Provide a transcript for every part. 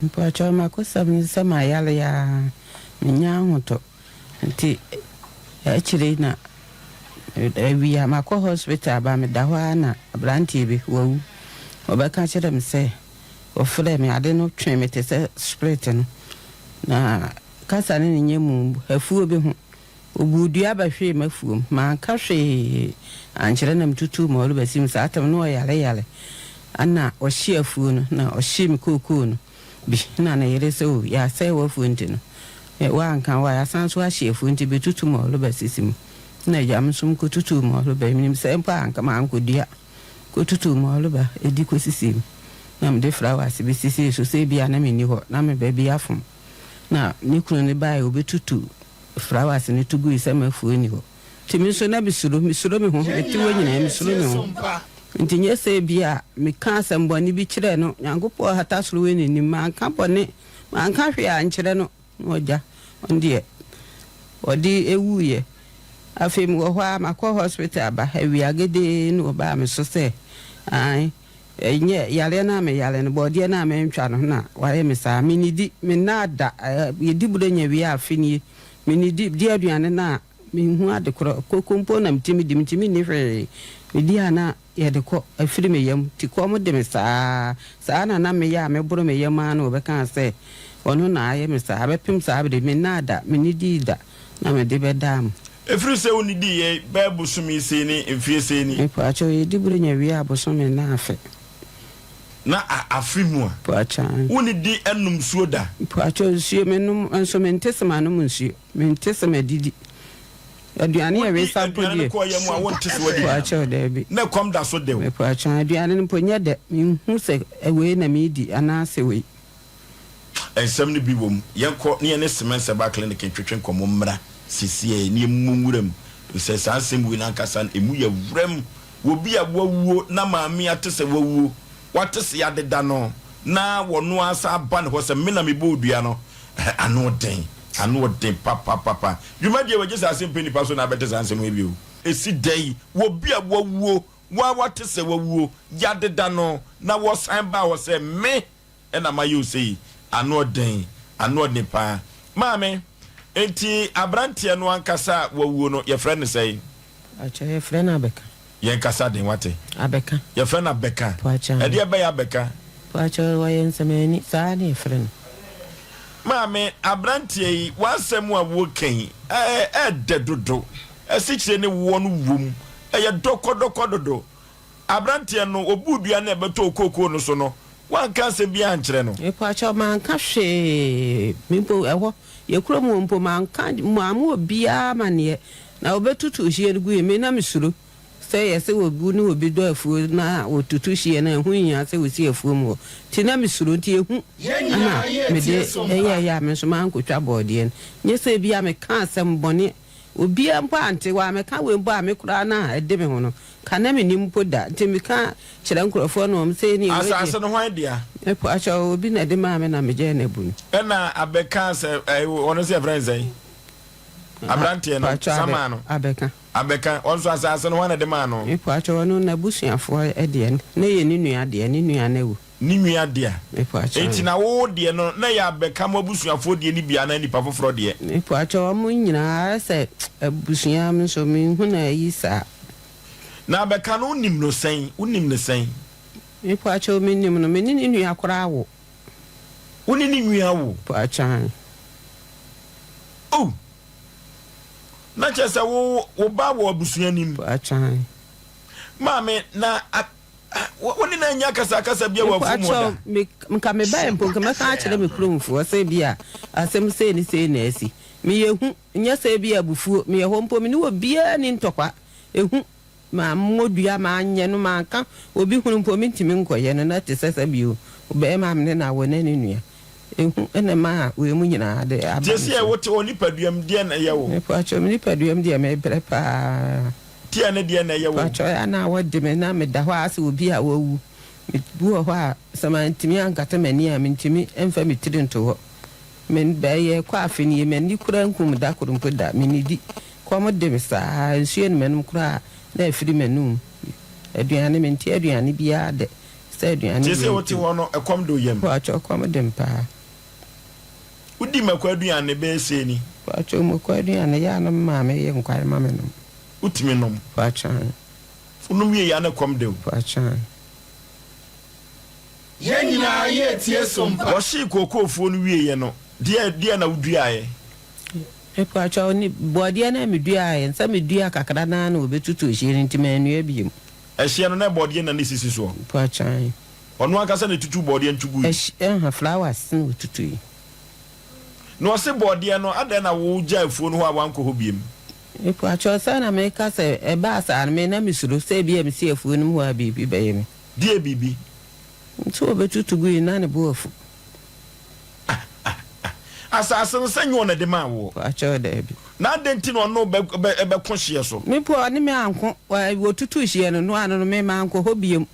Mpakyɛw makosɛm ne sɛ mayare aa mennya ahotɔ nti akyire yi na awia makɔ hospital aba meda hɔ aa na abranteɛ bi wawu ɔbɛka kyerɛ me sɛ ɔfrɛɛ me ade no twee me te sɛ spirit no na kasa ne ne nyɛ mu afuo bi ho Ɔbuu dua bɛhwee m'afuom. Manka hwee ankyerɛ na metutuu m'ɔleba sim. Saa tam no ɔyareyare na ɔhye afuo no na ɔhye me kookoo no bi na ne yere sɛ o yɛasɛe w'afuo nti no woanka wo a yɛasan nso ahye afuo nti bɛtutu m'ɔleba sisi mu na agya me nso mekɔtutuu m'ɔleba yi menim sɛ mpo a anka mankɔdua kɔtutuu m'ɔleba ɛdi kɔsisii mu na mede flowers bi sisii so sɛ ebia na menni hɔ na me ba bi afom na ne kunu no baeɛ ɔbɛtutu Flowers no to gui sɛ m'afuo nni hɔ. Nti me nso na mesuro, mesuro me ho, mete hɔ nyinaa mesuro me ho. Nti nyɛ sɛ ebia meka asɛm bɔne bi kyerɛɛ no, Nyankopɔn hata soro wei na nim, manka bɔne, manka hwee ankyerɛ no, na ɔgya, ɔno deɛ ɔde wuiɛ. Afei mewɔ hɔ ara makɔ hospital aba, awia gedee na ɔbaa me so sɛ ae, Ɛnyɛ yareɛ no a meyare no, bɔɔdeɛ no a mantwa no na wayɛ me saa. Mennidi, mennaa da, yɛdi Buronya wie a afe nie, mennidi, di aduane no a menhu ade korɔ, koko mpo na metumi di, mentumi nni hwee, medi a na yɛde kɔ, afiri me yam, nti kɔm de me saa. Saa na na meyɛ a meboro me yam ara na wɔbɛkaa sɛ ɔno na ayɛ me saa. Bɛpem saa bere yi, mennaa da, mennidii da na mede bɛdaa mo. Ɛfiri sɛ wonnidiiɛ bɛyɛ bosome sei ne mfeɛ sei ni. Mepakyɛw, yɛdi Buronya wie a bosome na afe. Na a afe mu a. Pakyɛw. Wonnidi nnom nsuo da. Pakyɛw, nsuo menom nso mente se manom nsuo, mente se madidi. Aduane yɛ Wodi wesa mpo aduane no deɛ. kɔ yam a wonte se woadidi. Pakyɛw, daabi. Na ɛkɔm da so de wo. Mepakyɛw, aduane no mpo nyɛ dɛ, menhu sɛ wei na meredi anaasɛ wei. Nsɛm no bi wom. Yɛnkɔ na yɛne Cement Herbal Clinic ntwetwe nkɔmmɔ mmra sesiei na yɛmmɔ nwura mu, efisɛ saa nsɛm wei no ankasa no, emu yɛ wuram. Obi a wawuo na maame ate sɛ wawuo, wate sɛ yɛadeda no, na wɔno ara san ba ne hɔ sɛ me na mebɔɔ dua no, ano den, ano den papapapa. Dwumadie wei, gye sɛ asɛmpɛ nnipa so na abɛte saa nsɛm wei bio. Esi dɛn? Obi a wawuo, wo ara wate sɛ wawuo, yɛadeda no, na wɔsan ba hɔ sɛ me na mayɛ wo sei. Ano ɔden, ano ɔden paa. Maame, enti abranteɛ no ankasa a wawuo no, yɛfrɛ no sɛn? Pakyɛ, yɛfrɛ no Abɛka. Yɛn kasa den, wate? Abɛka. Yɛfrɛ no Abɛka. Pakyɛ. Ɛdeɛ bɛyɛ Abɛka? Pakyɛ, ɔyɛ nsɛmani, saa ne yɛfrɛ no. Maame, abranteɛ yi, w'asɛm a woka yi, ɛɛ, ɛɛdɛ dodo. Asikyire ne woɔ no wom. Ɛyɛ dɔkɔdɔkɔ dodo. Aberanteɛ no, ɔbuu dua no a ɛbɛtɔɔ kookoo no so no, woanka asɛm biara ankyerɛ no? Mepakyɛw, manka hwee. Me mpo, ɛhɔ, yɛn kurom hɔ mpo, manka, mamma obiara amanneɛ. Na wɔbɛtutuu hyeɛ no guiɛ. Me na mesuro sɛ yɛse obi ne obi dɔ afuo na wɔtutu hyeɛ no a, ɛho nhia sɛ wɔsi afuom hɔ. Nti na mesuro, nti ehu na mede yɛeɛ a me nso mankɔtwa bɔɔdeɛ no. Nyɛ sɛ ebia mekaa asɛm bɔne Obiara mpo ante, wɔammɛka wei mpo a me koraa no a ɛde me ho no, ka na mennim mpo da. Nti meka kyerɛ nkurɔfoɔ no wɔn sɛ nie, wei deɛ. Asase no hwan dea? Mepakyɛw, obi na ɛde maa me na megyae no abu no. Ɛna abɛka sɛ, ɛɛ, ɔno nso yɛfrɛ no sɛn? Aberanteɛ no, Mepakyɛw, samaa no. Abɛka. Abɛka, ɔno nso asase no hwan na ɛde maa no? Mepakyɛw, ɔno n'abusuafoɔ deɛ, na ɛyɛ ne nua deɛ, ne nua no awu. Ne nua dea. Mepakyɛw. Enti na wo deɛ no, na ɛyɛ abɛka mo abusuafoɔ deɛ no bi anaa nnipa foforɔ deɛ? Mepakyɛw, wɔn nyinaa ayɛ sɛ abusua, me nso menhu no ayi saa. Na abɛka no, wonim no sɛn? Wonim no sɛn? Mepakyɛw, mennim no. Me ne ne nua koraa awo. Wo ne ne nua awo? Mepakyɛw. Oh! Na kyerɛ sɛ wo, wo ba wɔ abusua no mu? Mepakyɛw. Maame, na Wo ne no annya akasakasa biara wɔ afuom hɔ da? Mepakyɛw, me, nka mebae mpo, nka mɛka akyerɛ me kuromfoɔ sɛ ebia asɛm sei ne sei na asi. Meyɛ hu, nyɛ sɛ ebia abufuo, meyɛ hɔ mpo, me ne obiara nni ntɔkwa. Ehu, mammɔ dua, manyɛ no, manka obi hunu mpo, mentumi nkɔyɛ no, na te sɛ sɛ bio, ɔbarima a me ne no awo ne ne nua. Ehu na ɛmaa wei mu nyinaa de aba me Seesei so. wote hɔ, nipaduam, deɛn na ɛyɛ wo? Mepakyɛw, me nipaduam deɛ, mebrɛ paa. Teɛ ne deɛ na ɛyɛ wo. Pakyɛ ɔyɛ a na awɔ de me na meda hɔ ara sɛ obi a wawu. Me bi wɔ hɔ a sɛ mantumi ankata m'ani a mentumi mfa me tiri nto hɔ. Me bɛyɛ kɔ afe nie m'ani koraa nkum da koro mpo da. Mennidi. Kɔm de me saa nsuo ne m'anom koraa na afiri m'anum. Aduane mente aduane biara dɛ. Sɛ aduane Te sɛ wei wote nti. hɔ no, ɛkɔm de wo yam. Mpakyɛw kɔm de me paa. Wodi mako aduane bɛyɛ sei ni. Mpakyɛw mako aduane yɛ a na me maame yɛ nkwan ma me nom. Wotumi nom? Mpakyɛw. Wonom wie yɛ a na ɛkɔm de wo? Mpakyɛw. Yɛn nyinaa yɛretie so mpa. Wɔhyee kookoofuo no wieeɛ no, deɛ deɛ na woduaeɛ? Mepakyɛw, ne bɔɔdeɛ no a meduaeɛ no, sɛ medua kakra no ara na wɔbɛtutu ɛhyeɛ no nti mannua bio. Ɛhyeɛ no, na bɔɔdeɛ na na ɛsisi soɔ? Mepakyɛw. Ɔno ankasa na ɛtutuu bɔɔdeɛ no to guiɛ? Ɛhye, ɛha, flowers na ɔtutui. Na ɔse bɔɔdeɛ no, adɛn na wogyaa afuo no hɔ a woankɔ hɔ biom? Mepakyɛw, sɛ na meka sɛ ɛbaa saa no, me na mesuro sɛ ebia mesi afuo no mu hɔ a biribi bɛyɛ me. Deɛ biribi? Nti ɔbɛtutu gui na ne bo afu. Ah ah ah Asase no sɛ nyɛ ɔna de maa woɔ. Pakyɛw daabi. Na adɛn nti na ɔne wo bɛ bɛ bɛko hyeɛ so? Me mpo ɔne me anko, wɔtutuu hyeɛ no, no ano no me mankɔ hɔ biom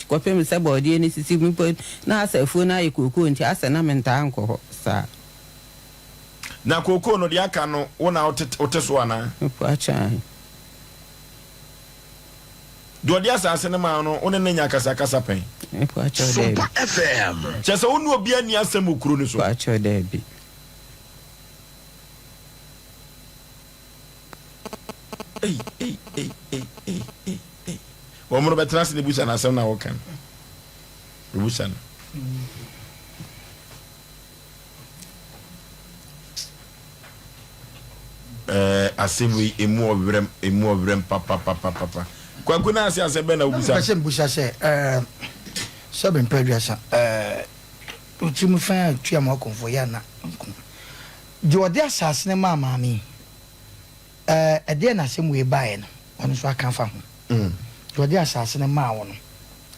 kɔpem sɛ bɔɔdeɛ no sisi, me mpo na asɛ afuo no ayɛ kookoo nti asɛ na mentaa nkɔ hɔ saa. Na kookoo no deɛ aka no wo na wote wote so anaa? Mepakyɛw ahe. Deɛ ɔde asase no maa wo no, wo ne no anya akasakasa pɛn? Mepakyɛw, daabi. Sompa FM. Kyerɛ sɛ wo ne obiara nni asɛm wɔ kuro no so? Mepakyɛw, daabi. Ei, ei, ei, ei, ei, ei, ei. Wɔn no bɛtena ase na ebusa no asɛm na wɔka no. Ebusa no. Ɛɛ asɛm wei emu ɔwerɛm emu ɔwerɛm papapapapa. Kwaku na ase asɛm bɛn na wobisa? Mepɛ sɛ mbusa sɛ ɛɛ sɛbe mpɛ aduasa ɛɛ wo tirim fɛn a tua ma ɔkomfoɔ yɛ ana nko deɛ ɔde asase no maa maame yi ɛɛ ɛdeɛ na asɛm wei baeɛ no ɔno nso aka afa ho deɛ ɔde asase no maa wo no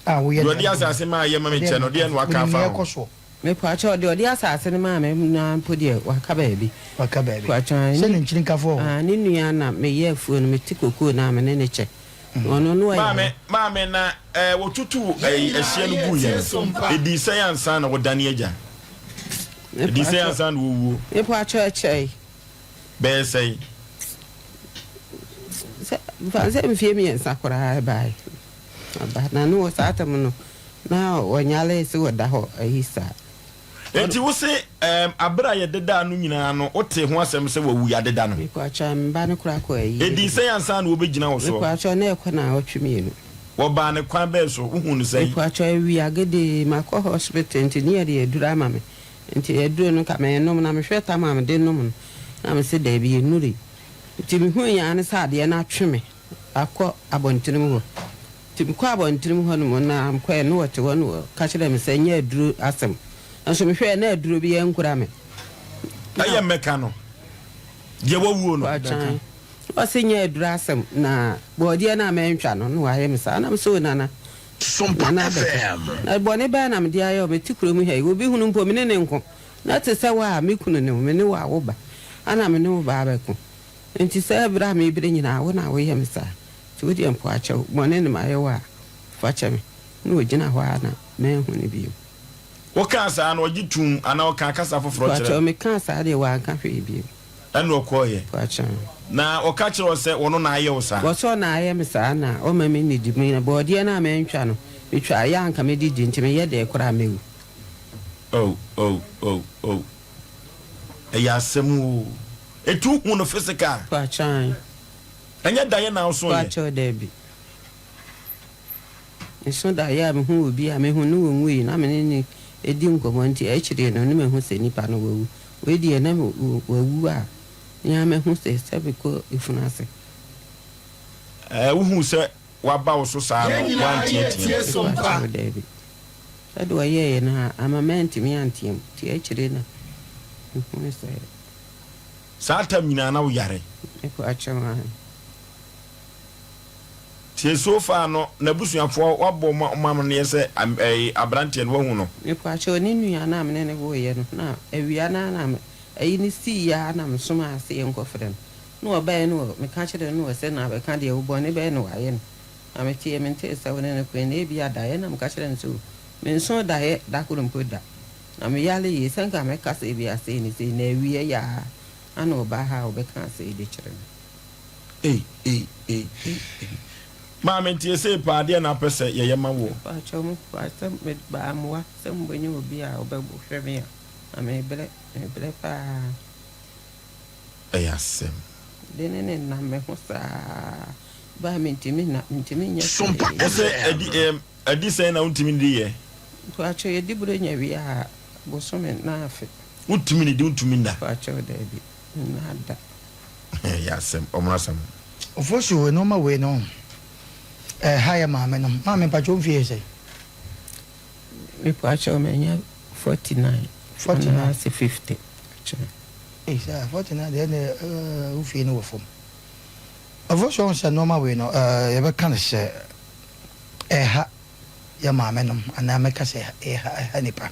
a woyɛ Deɛ ɔde asase maa yɛ ma me kyɛ no deɛ na waka onim afa nea ho. ɛkɔ soɔ. Mepakyɛw, deɛ ɔde asase no maa me no ara mpo deɛ, waka baabi. Waka baabi. Mepakyɛw, Sɛ ne, ne nkyirinkafo wɔ hɔ. ah, ne nua na meyɛ afuo no, mete kokoo no a me ne no kyɛ. Na ɔno no ɔyare. Maame, maame, na eh, wɔtutuu Yɛn eh, nyinaa ɛhyeɛ no guu yɛretie yɛn. so mpa. Ɛdii sɛn ansa na wɔdane agya? Ɛdii sɛn Mepakyɛw, ansa na wɔwuo? mepakyɛw, ɛkyɛe. Bɛyɛ sɛn? Sɛ, fa no sɛ mfeɛ mmiɛnsa koraa ɛbaeɛ. Aba, na ne wɔ saa tam no, Na wɔnyaree se wɔda hɔ ayi saa. Enti wo se ɛɛm abere a yɛdedaa no nyinaa no wo tee ho asɛm sɛ wawu yɛadeda no? Mepakyɛw, me ba no koraa kɔɔ ayie Edii no. sɛn ansa na wɔbɛgyina wo soɔ? Mepakyɛw, na ɛkɔ naawɔtwe mienu. Wɔbaa no kwan bɛn so? Wohuu no sɛn? Mepakyɛw, awia gedee makɔ hospital nti ne yɛde aduro ama me nti aduro no nka menom na mehwɛ tam a mede nom no na mese daabi ɛnnurui nti mehui ara ne sɛ adeɛ no atwe me akɔ abɔntene mu hɔ Nti mekɔɔ abɔntene mu hɔ nom na mekɔɛ ne wɔte hɔ ne wɔka kyerɛɛ me sɛ nyɛ aduro asɛm. Nso mehwɛɛ na aduro biara nkura me. Na Ɛyɛ mmɛka no, deɛ wawuo no. Ɔkyan. Ɔse nyɛ aduro asɛm na bɔɔdeɛ no a mantwa no na wayɛ me saa. Na mese o Nana, Sompa Nana abɛka. FM. Na bɔne bɛn na mede ayɛ wo? Mete kurom ha yi, obi hunu mpo me ne no nko. Na te sɛ wo a me kunu ne wo, me ne wo a wo ba, ana me ne wo ba abɛko? Nti sɛ berɛ a mebrɛ nyinaa wo na woyɛ me saa? Nti wo deɛ mpo akyɛ wo bɔne na mayɛ wo a, fa kyɛ me. Na ɔgyina hɔ ara na manhu no bio. Wokaa saa no, ɔgye toom anaa ɔkaa kasa foforɔ kyerɛɛ Mpakyɛw, wo? mekaa saa deɛ, wanka hwee bio. Ɛnna ɔkɔeɛ. Mpakyɛw. Na ɔka kyerɛɛ wo sɛ ɔno na ayɛ wo saa? Wɔse ɔna ayɛ me saa na ɔmma mennidi. Me bɔɔdeɛ no a mantwa no, metwa a, ɛyɛ a anka mɛdidi, nti meyɛ dɛn koraa a mɛwu. Oh, oh, oh, oh. Ɛyɛ asɛm oo. Enti wohuu no physical? Mpakyɛw. Ɛnyɛ daeɛ na woso yɛ? Pakyɛw dabi. Meso daeɛ a mehu obi a mehu no ɔnwui na me ne no di nkɔmmɔ nti akyire no na mahu sɛ nipa no wawu. Wei deɛ na wawu a me ara mahu sɛ sɛ mekɔ efunu ase. Ɛɛ wohuu sɛ waba wo so saa no Yɛn nyinaa woanteatea mu? yɛretie so mpa. Pakyɛw dabi. Sɛdeɛ ɔyɛeɛ no amma mantumi anteam nti akyire na mehunu sɛ. Saa tam nyinaa na wo yare. Mekɔ akyɛw ahe. Tie so far no n'abusuafoɔ wabɔ wɔn amaneɛ sɛ ɛɛ abranteɛ no wahu no. Mekɔ akyɛw ne nua no a mene no woeɛ no na awia no ara na me ayi no siiɛ ara na me somaa se yɛnkɔ frɛ no na ɔbaeɛ no wɔ meka kyerɛɛ no na ɔse na abɛka deɛ wo bɔne bɛn na wayɛ no na meteɛ mentee sɛ wo ne no koe na ebia daeɛ na meka kyerɛɛ no sɛ o mensoo daeɛ da koro mpo da. Na me yare yie sɛ nka mɛka sɛ ebia sei ne sei na awie yɛ aa ana ɔbaa ha a ɔbɛkaa sei de kyerɛ me. Ei ei ei ei ei. Maame nti esei paa deɛ na apɛ sɛ yɛyɛ ma woɔ? Mpakyɛw mo pa sɛ me baa mmoa sɛ mo bɛnya obi a ɔbɛ hwɛ me a na me brɛ me brɛ paa. Ɛyɛ asɛm. De ne ne nam me ho saa baa me ntumi nna me ntumi nyɛ Sompa hwee. Wose FM. ɛdi ɛɛm ɛdi sɛn na wontumi nni yɛ? Mpakyɛw yɛdi bronya wie a bosome na afe. Wontumi nnidi wontumi nna? Mpakyɛw daabi menna da. Ɛyɛ asɛm ɔmono asɛm. Ofosu nnoɔma wei no ɛha yɛ maame nom. Maame mpakyɛ wo mfie yɛ sɛn? Mepakyɛw manya 49 49 anaasɛ 50 mpakyɛw. Ei saa 49 deɛ ɛnɛ eh, wo fie no wɔ fam. Ofosu ɔhu sɛ nnoɔma wei no eh, yɛbɛka no sɛ ɛha yɛ maame nom anaa mɛka sɛ ɛha ɛha nipa.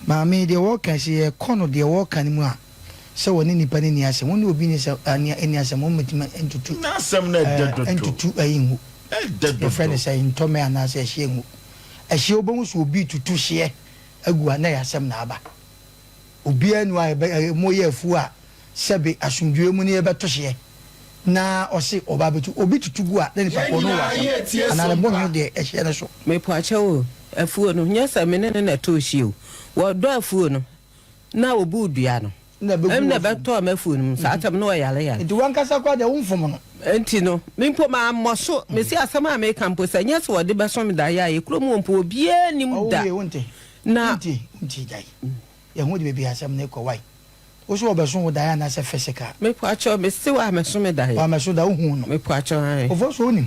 Maame deɛ wɔka sɛ yɛkɔ no deɛ wɔka no mu a sɛ wɔne nnipa no nni asɛm, wo ne obi nni sɛ nni nni asɛm, wɔmmetumi ntutu N'asɛm no ɛdɛ dodo. ntutu ayi ngu. Ɛdɛ dodo. Yɛfrɛ no sɛ ntɔmmɛ anaasɛ ɛhyeɛ ngu. Ɛhyeɛ wobɛhu sɛ obi retutu hyeɛ agu a na ɛyɛ asɛm na aba. Obiara nni hɔ a yɛbɛ moyɛ afuo a sɛbe asomdwoeɛ mu no yɛbɛto hyeɛ na ɔse ɔba abɛtu. Obi tutu gu a na nipa Yɛn korɔ no wɔ nyinaa asɛm yɛretie anaa ne Sompa. bɔne deɛ ɛhyeɛ no so. Mepakyɛw o, afuo no, nyɛ sɛ me ne no na ɛtoo hyeɛ o, wɔdɔ afuo no na obuu dua no, Na ɛbɛgu ɛnna w'afuo mu. ɛbɛtɔɔ m'afuo no mu. Saa asɛm no ɔyare yare. Nti w'ankasa koraa deɛ womfom no. Enti no, me mpo mammɔ so. Mese asɛm a mereka mpo, sɛ ɛnyɛ sɛ wɔde bɛso me daeɛ a, yɛ kurom hɔ mpo obiara nnim Ɔwo da. wie, wonte? Na. Wontie? Wontie? Gyae. Yɛho de baabi a asɛm no rekɔ. Wai? Wo so wɔbɛso wo daeɛ anaasɛ physical? Mepakyɛw, mese wɔammɛso me daeɛ. Wɔammɛso da, wohuu no? Mepakyɛw, ae. Ofosuo, wonim?